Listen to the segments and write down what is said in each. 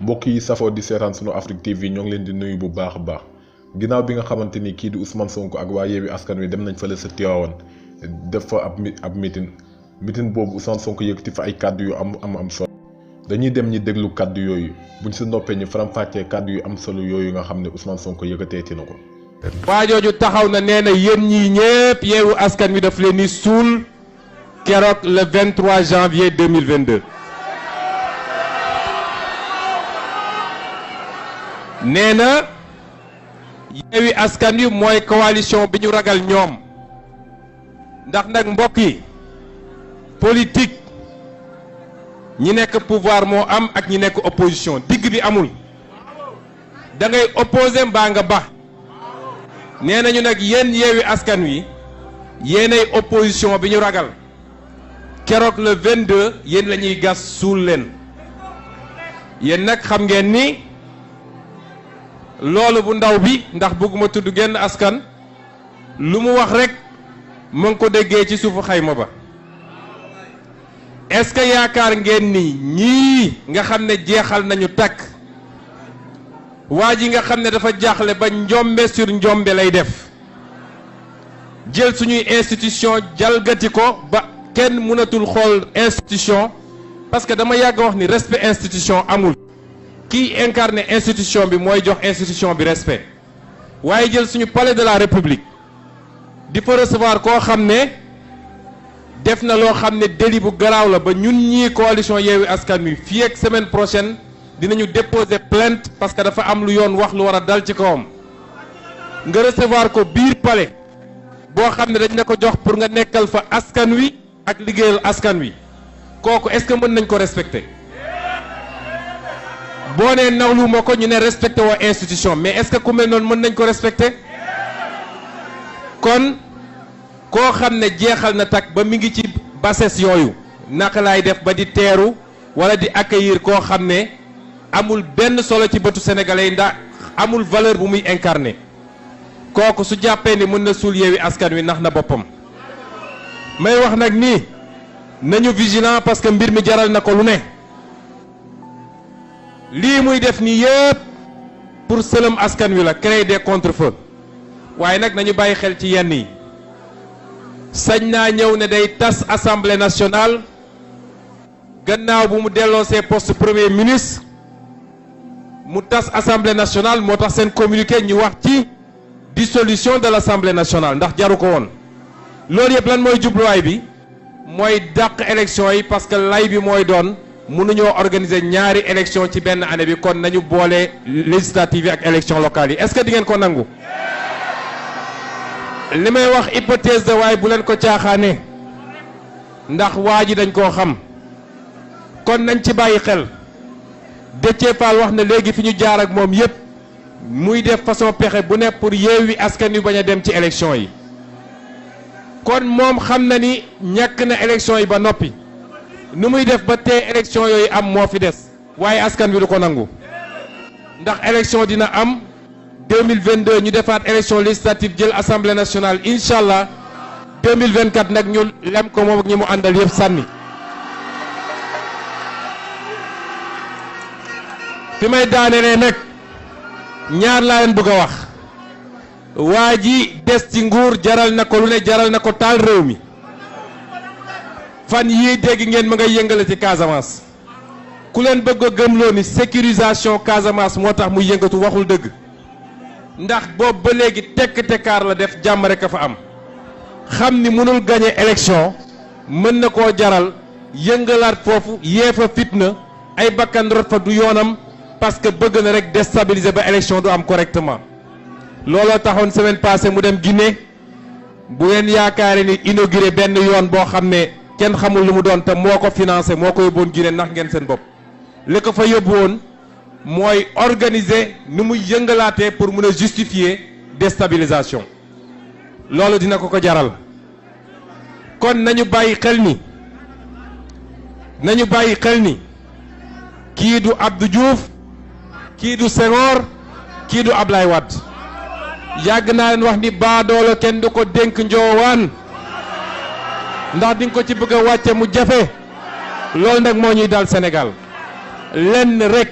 mbokk yi safoo di seetaan sunu Afrique TV ñoo ngi leen di nuyu bu baax a baax ginnaaw bi nga xamante ni kii di Ousmane Sonko ak waa Yewwi Askan Wi dem nañ fële sa Tivaouane def fa ab meeting boobu Ousmane Sonko yëkkati fa ay kàddu yu am solo dañuy dem ñi déglu kàddu yooyu buñ si noppee ñu faram-fàccee kàddu yu am solo yooyu nga xam ne Ousmane Sonko yëkkateeti na ko. waa jooju taxaw na nee na yéen ñii ñëpp Yewwi Askan Wi daf leen ni suul keroog le 23 janvier 2022. nee na Yewwi Askan Wi mooy coalition bi ñu ragal ñoom ndax nag mbokk yi politique ñi nekk pouvoir moo am ak ñi nekk opposition digg bi amul da ngay opposé mbaa nga ba nee nañu nag yéen Yewwi Askan Wi yéenay opposition bi ñu ragal keroog le 22 yéen la ñuy gas suul leen yéen nag xam ngeen ni loolu bu ndaw bi ndax bëgguma tudd genn askan lu mu wax rek mu ngi ko déggee ci suufu xayma ba est-ce que yaakaar ngeen ni ñii nga xam ne jeexal nañu takk waa ji nga xam ne dafa jaaxle ba njombe sur njombe lay def jël suñuy institution jalgati ko ba kenn mënatul xool institution parce que dama yàgg wax ni respect institution amul kii incarné institution bi mooy jox institution bi respect waaye jël suñu palais de la république di fa recevoir koo xam ne def na loo xam ne délit bu garaaw la ba ñun ñii coalition Yewwi Askan Wi fii ak semaine prochaine dinañu déposer plainte parce que dafa am lu yoon wax lu war a dal ci kawam nga recevoir ko biir palais boo xam ne dañ na ko jox pour nga nekkal fa askan wi ak liggéeyal askan wi kooku est-ce que mën nañ ko respecter boo nee nawlu ma ko ñu ne respecté woo institution mais est-ce que ku mel noonu mën nañ ko respecter kon koo xam ne jeexal na takk ba mi ngi ci bassesse yooyu naka laay def ba di teeru wala di accueillir koo xam ne amul benn solo ci bëtu sénégalais yi ndax amul valeur bu muy incarner kooku su jàppee ni mën na suul Yewwi Askan Wi nax na boppam may wax nag nii nañu vigilant parce que mbir mi jaral na ko lu ne lii muy def nii yëpp pour sëlëm askan wi la créer des contre-feux waaye nag nañu bàyyi xel ci yenn yi sañ naa ñëw ne day tas assemblée nationale gannaaw bu mu delloosee poste premier ministre mu tas assemblée nationale moo tax seen communiqué ñu wax ci dissolution de l'assemblée nationale ndax jaru ko woon loolu yëpp lan mooy jubluwaay bi mooy dàq élection yi parce que lay bi mooy doon mënuñoo organiser ñaari élection ci benn année bi kon nañu boole législative yi ak élection locale yi est-ce que di ngeen ko nangu li may wax hypothèse de waaye bu leen ko caaxaane ndax waa ji dañ koo xam kon nañ ci bàyyi xel Déthié Fall wax na léegi fi ñu jaar ak moom yépp muy def façon pexe bu ne pour Yewwi Askan Wi bañ a dem ci élection yi kon moom xam na ni ñàkk na élection yi ba noppi nu muy def ba tey élection yooyu am moo fi des waaye askan wi du ko nangu ndax élection dina am 2022 ñu defaat élection législative jël assemblée nationale incha allah 2024 nag ñu lem ko moom ak ñi mu àndal yëpp sànni. fi may daanelee nag ñaar laa leen bëgg a wax waa ji des ci nguur jaral na ko lu ne jaral na ko taal réew mi. fan yii dégg ngeen ma ngay yëngale ci Casamance ku leen bëgg a gëmloo ni sécurisation Casamance moo tax muy yëngatu waxul dëgg ndax boobu ba léegi tekk-tekkaar la def jàmm rek a fa am xam ni mënul gagner élection mën na koo jaral yëngalaat foofu yee fa fitna ay bakkan rot fa du yoonam parce que bëgg na rek déstabiliser ba élection du am correctement looloo taxoon semaine passée mu dem Guinée bu ngeen yaakaare ni inauguré benn yoon boo xam ne kenn xamul lu mu doon te moo ko financé moo ko yóbbuwoon Guinée ndax ngeen seen bopp li ko fa yóbbu woon mooy organiser ni muy yëngalaatee pour mun a justifier déstabilisation loolu dina ko ko jaral kon nañu bàyyi xel ni kii du Abdou Diouf kii du Senghor kii du Ablaye Wade yàgg naa leen wax ni baadoolo kenn du ko dénk njoowaan ndax di nga ko ci bëgg a wàcce mu jafe loolu nag moo ñuy dal Sénégal lenn rek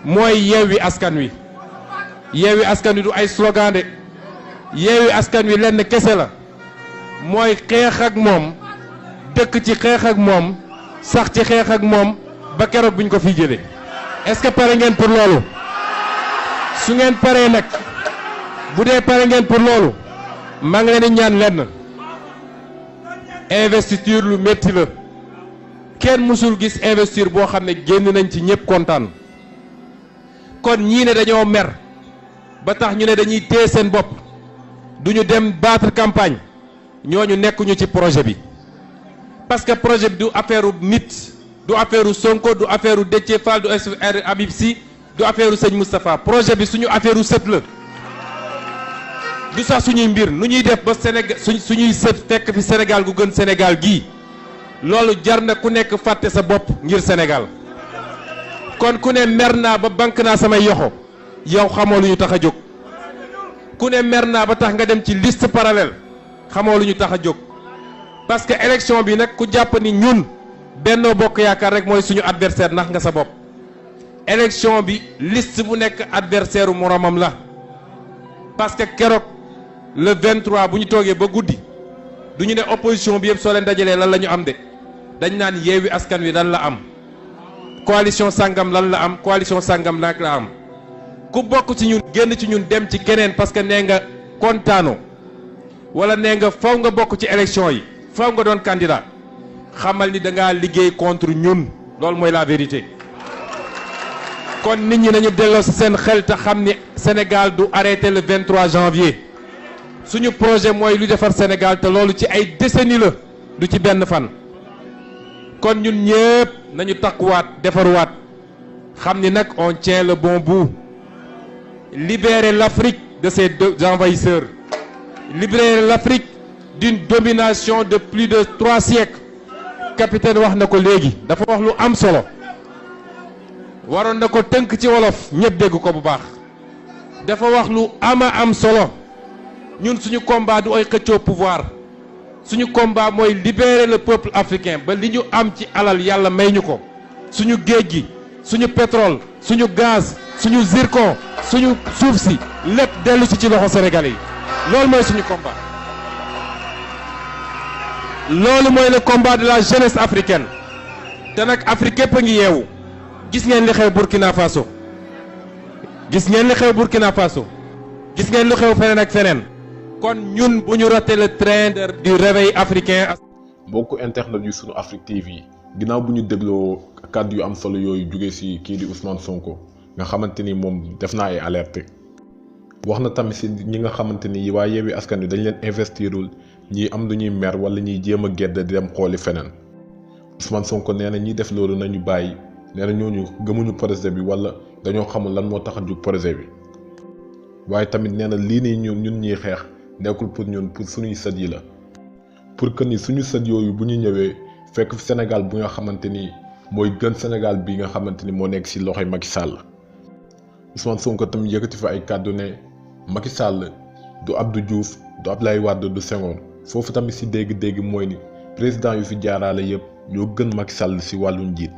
mooy Yewwi Askan Wi. Yewwi Askan Wi du ay slogan de Yewwi Askan Wi lenn kese la mooy xeex ak moom dëkk ci xeex ak moom sax ci xeex ak moom ba keroog buñ ko fi jëlee. Est-ce que pare ngeen pour loolu su ngeen paree nag bu dee pare ngeen pour loolu maa ngi leen di ñaan lenn investiture lu métti la kenn mësul gis investiture boo xam ne génn nañ ci ñëpp kontaan kon ñii ne dañoo mer ba tax ñu ne dañuy téye seen bopp duñu dem battre campagne ñooñu nekkuñu ci projet bi parce que projet bi du affaire nit du affaire Sonko du affaire Déthié Fall du affaire Habib Sy du affaire sëñ Moustapha projet bi suñu affaire sët la du sax suñuy mbir nu ñuy def ba Sénégal suñuy sët fekk fi Sénégal gu gën Sénégal gii loolu jar na ku nekk fàtte sa bopp ngir Sénégal kon ku ne mer naa ba bank naa samay yoxo yow xamoo lu ñu tax a jóg ku ne mer naa ba tax nga dem ci liste parallèle xamoo lu ñu tax a jóg parce que élection bi nag ku jàpp ni ñun Benno Bokk Yaakaar rek mooy suñu adversaire ndax nga sa bopp élection bi liste bu nekk adversaire u moromam la parce que keroog le 23 bu ñu toogee ba guddi du ñu ne opposition bi yëpp soo leen dajalee lan la ñu am de dañ naan Yewwi Askan Wi lan la am coalition sangam lan la am coalition sangam lan la am ku bokk ci ñun génn ci ñun dem ci keneen parce que nee nga kontaanoo wala nee nga faw nga bokk ci élection yi faw nga doon candidat xamal ni da ngaa liggéey contre ñun loolu mooy la vérité kon nit ñi nañu delloo ci seen xel te xam ni Sénégal du arrêté le 23 janvier suñu projet mooy lu defar Sénégal te loolu ci ay décennies la du ci benn fan kon ñun ñëpp nañu takkuwaat defaruwaat xam ni nag on tient le bon bout libérer l'Afrique de ses envahisseurs libérer l'Afrique d'une domination de plus de 3 siècles capitaine wax na ko léegi dafa wax lu am solo waroon na ko tënk ci wolof ñëpp dégg ko bu baax dafa wax lu am solo ñun suñu combat du ay xëccoo pouvoir suñu combat mooy libérer le peuple africain ba li ñu am ci alal yàlla may ñu ko suñu géej gi suñu pétrole suñu gaz suñu zircon suñu suuf si lépp dellu ci loxo sénégalais yi loolu mooy suñu combat loolu mooy le combat de la jeunesse africaine te nag Afrique yëpp a ngi yeewu gis ngeen li xew Burkina Faso gis ngeen li xew Burkina Faso gis ngeen lu xew feneen ak feneen kon ñun bu ñu raté le train du réveil africain. mbokku internet yu sunu Afrique TV ginnaaw bu ñu dégloo kàddu yu am solo yooyu jóge ci kii di Ousmane Sonko nga xamante ni moom def naa ay alerte wax na tamit ci ñi nga xamante ni waa Yewwi Askan Wi dañ leen investirul ñii am lu ñuy mer wala ñuy jéem a gedd di dem xooli feneen Ousmane Sonko nee na ñiy def loolu nañu bàyyi nee na ñooñu gëmuñu projet bi wala dañoo xamul lan moo tax a jug projet bi waaye tamit nee na lii nii ñun ñuy xeex nekkul pour ñun pour suñuy sët yi la pour que ni suñu sët yooyu bu ñu ñëwee fekk fi Sénégal bu nga xamante ni mooy gën Sénégal bi nga xamante ni moo nekk ci loxoy Macky Sall Ousmane Sonko tamit yëkkati fa ay kàddu ne Macky Sall du Abdou Diouf du Abdoulaye Wade du Senghor foofu tamit ci dégg-dégg mooy ni président yu fi jaaraale yëpp ñoo gën Macky Sall ci wàllu njiit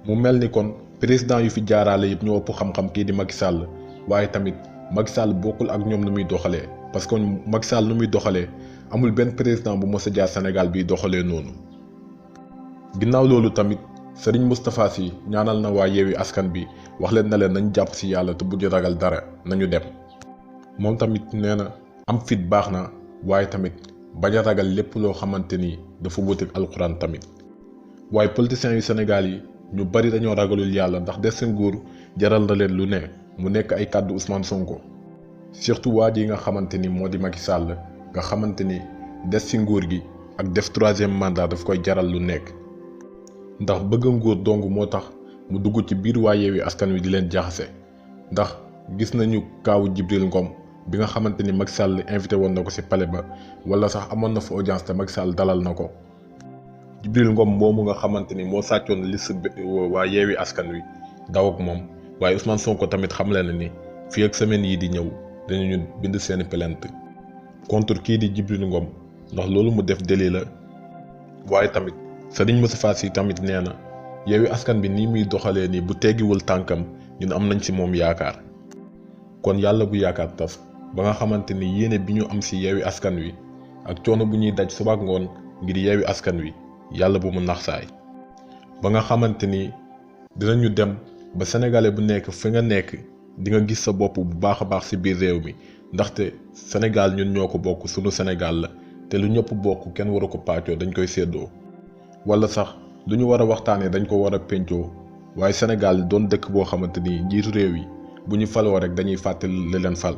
mu mel ni kon président yu fi jaaraale yëpp ñoo ëpp xam-xam kii di Macky Sall waaye tamit Macky Sall bokkul ak ñoom nu muy doxalee parce que Macky Sall nu muy doxalee amul benn président bu mës a jaar Sénégal bi doxalee noonu ginnaaw loolu tamit Serigne Moustapha Sy ñaanal na waa Yewwi Askan bi wax leen na leen nañ jàpp ci yàlla te bu ñu ragal dara nañu dem moom tamit nee na am fit baax na waaye tamit bañ a ragal lépp loo xamante ni dafa wuteeg alxuraan tamit waaye politiciens yu Sénégal yi ñu bari dañoo ragalul yàlla ndax des seen nguur jaral na leen lu ne mu nekk ay kàddu Ousmane Sonko surtout waa ji nga xamante ni moo di Macky Sall nga xamante ni des ci nguur gi ak def 3e mandat daf koy jaral lu nekk ndax bëgg nguur dong moo tax mu dugg ci biir waa Yewwi Askan Wi di leen jaxase ndax gis nañu kaawu Djibril Ngom bi nga xamante ni Macky Sall invité woon na ko ci palais ba wala sax amoon na fa audience te Macky Sall dalal na ko Djibril Ngom moomu nga xamante ni moo sàccoon liste waa Yewwi Askan Wi daw ak moom waaye Ousmane Sonko tamit xam leen ni fii ak semaine yi di ñëw dañu bind seeni plainte contre kii di Djibril Ngom ndax loolu mu def délit la waaye tamit Serigne Moustapha Sy tamit nee na Yewwi Askan bi nii muy doxalee nii bu teggiwul tànkam ñun am nañ ci moom yaakaar kon yàlla bu yaakaar tas ba nga xamante ni yéene bi ñu am ci Yewwi Askan Wi ak coono bu ñuy daj suba ak ngoon ngir Yewwi Askan Wi yàlla bu mu naxsaay ba nga xamante ni dinañu dem ba sénégalais bu nekk fi nga nekk di nga gis sa bopp bu baax a baax ci biir réew mi ndaxte Sénégal ñun ñoo ko bokk sunu Sénégal la te lu ñëpp bokk kenn waru ko pàccoo dañ koy séddoo wala sax lu ñu war a waxtaanee dañ ko war a pencoo waaye Sénégal doon dëkk boo xamante ni njiitu réew yi bu ñu faloo rek dañuy fàttali li leen fal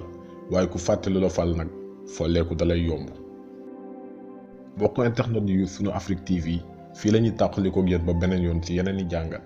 waaye ku fàttali la fal nag folleeku dalay yomb. mbokk internet yu sunu Afrique TV fii la ñuy tàqalikoo ak yéen ba beneen yoon ci yeneen i jàngat.